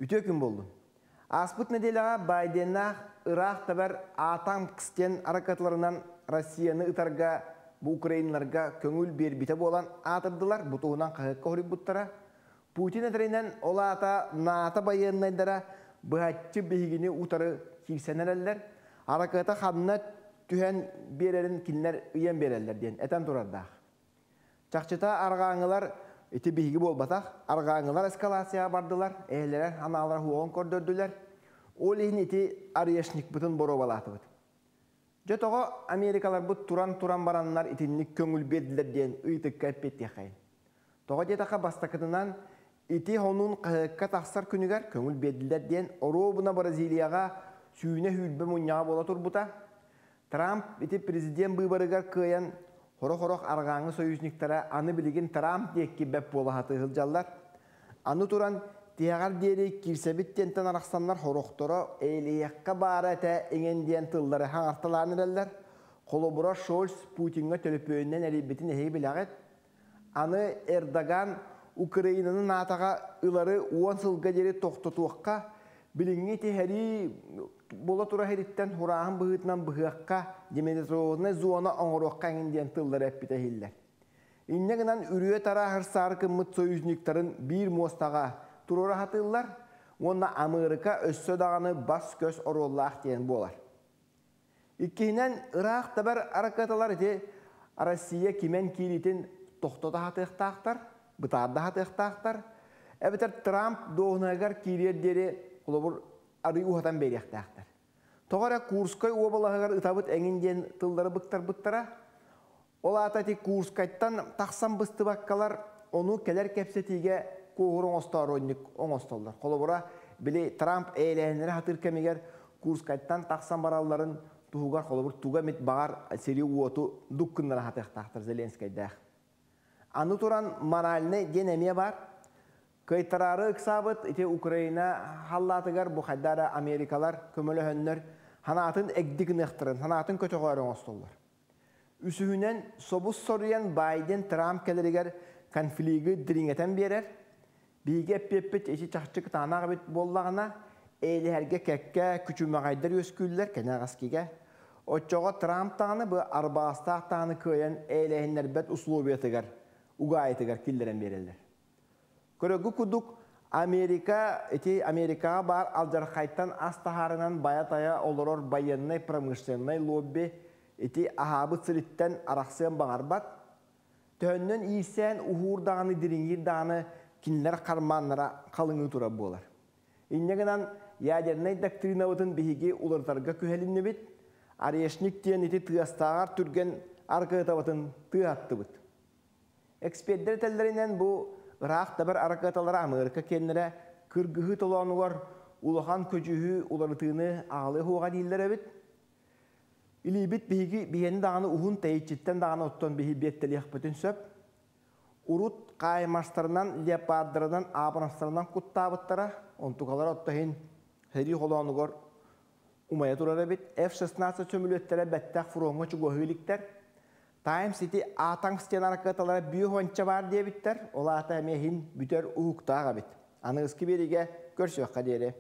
Үтүө күн буоллун. Ааспыт нэдиэлэҕэ Байденнаах ыраах табар ATACMS диэн аракыаталарынан Россияны ытарга бу украиналарга көҥүл биэрбитэ буолан аатырдылар, бу туһунан хаһыакка хоруйбуттара. Путин этэринэн, ол аата НАТО байыаннайдара быһаччы биһигини утары киирсэн эрэллэр, аракыата ханна түһэн биэрэрин кинилэр ыйан биэрэллэр диэн этэн турардаах. Чахчыта арҕааҥҥылар ити биһиги буолбатах, арҕааҥҥылар эскалацияҕа бардылар, эһэлэрэ анаалара уоҕун көрдөрдүлэр. Ол иһин ити орешникпытын боруобалаатыбыт. Дьэ тоҕо америкаларбыт туран-туран бараннар итинник көҥүл биэрдилэр диэн ыйытыкка эппиэттиэххэйин. Тоҕо диэтэххэ бастакытынан ити хонуун хаһыакка тахсар күнүгэр көҥүл биэрдилэр диэн оруобуна Бразилияҕа сүүнэ сүүрбэ мунньаҕа буола турбута. Трамп ити президент быыбарыгар кыайан хорох-хорох арҕааҥҥы союзниктара аны билигин Трамп диэки бэп буола сатыы сылдьаллар. Аны туран тиһэҕэр диэри киирсэбит диэнтэн арахсаннар хорохторо эйэлэһиэххэ баара этэ иҥэн диэн тыллары хаҥарталаан эрэллэр. Холобура Шольц Путиҥҥа төлөпүөнүнэн эрийбитин эһиги билэҕит. Аны Эрдоган Украинаны НАТО-ҕа ылары 10 сылга диэри тохтотуохха, билиҥҥи ити буола турар иһиттэн хурааһын быһыытынан быһыахха, демилитаризованнай зона оҥоруохха эҥин диэн тыллары эппитэ иһиллэр. Инньэ гынан үрүө-тараа хырсаары кыммыт союзниктарын биир муостаҕа туруора сатыыллар уонна Амыарыка өссө даҕаны бас-көс оруоллаах диэн буолар. Иккиһинэн, ыраах табар аракыаталар ити Россия кимэн киириитин тохтото сатыахтаахтар, бытаарда сатыахтаахтар, эбэтэр Трамп дуоһунаһыгар киириэр диэри холобур арыы уһатан биэриэхтээхтэр. Тоҕо эрэ Курскай уобалаһыгар ытабыт эҥин диэн тыллары быктарбыттара. Ол аата ити Курскайтан тахсан быстыбаккалар ону кэлэр кэпсэтиигэ куоһур оҥостоору оҥостоллор. Холобура, били Трамп эйэлэһиннэри сатыыр кэмигэр Курскайтан тахсан баралларын туһугар холобур туга эмит баҕар сири-уоту дук гыннара сатыахтаахтар Зеленскэйдээх. Аны туран моральнай диэн эмиэ баар. Кыайтараары ыксаабыт ити Украина халлаатыгар бу хайда эрэ Америкалар көмөлөһөннөр санаатын эгди гыныахтарын, санаатын көтөҕөөрү оҥостоллор. Үсүһүнэн, собус соруйан Байден Трамп кэлэригэр конфлигы дириҥэтэн биэрэр. Биһиги эппиэппит ити чахчы кытаанах эбит буоллаҕына, эйэлэһэргэ кэккэ күчүмэҕэйдэр үөскүүллэр кэнэҕэскигэ. Оччоҕо Трамп даҕаны бу арбаҕастаах даҕаны кыайан эйэлэһиннэрбэт условиятыгар, угаайытыгар киллэрэн биэрэллэр. Көрөгү курдук, Америка ити Америкаҕа баар алдьархайтан ас таһаарынан байа-тайа олорор байыаннай промышленнай лобби ити аһаабыт сириттэн арахсыан баҕарбат. Төһөннөн иирсээн уһуур даҕаны дириҥиир даҕаны кинилэр хармааннара халыҥыы турар буолар. Инньэ гынан ядернай доктринабытын биһиги уларытарга күһэлиннибит. Орешник диэн ити тыастааҕар түргэн аркыатабытын тыаһаттыбыт. Экспердэр этэллэринэн бу ыраах табар аракыаталара Амыарыка киэннэрэ кыргыһыы толоонугар улахан көдьүүһү уларытыыны аҕалыа суоҕа дииллэр эбит. Илиибит биһиги биһиэни даҕаны уһун тэйиччиттэн даҕаны оттон биһи биэттэлиэхпитин сөп. Урут хааймастарынан, леопардарынан, аабырастарынан куттаабыттара, онтукалара отто иһин сэрии холоонугар умайа турар эбит. F-16 сөмөлүөттэрэ бэттэх фроҥҥа чугаһыы иликтэр. Тайм Сити аатаҥ стена аракыаталара бүө баар диэбиттэр, ол аата эмиэ иһин бүтэр уһуктаах эбит. Аныгыскы биэриигэ көрсүөххэ диэри.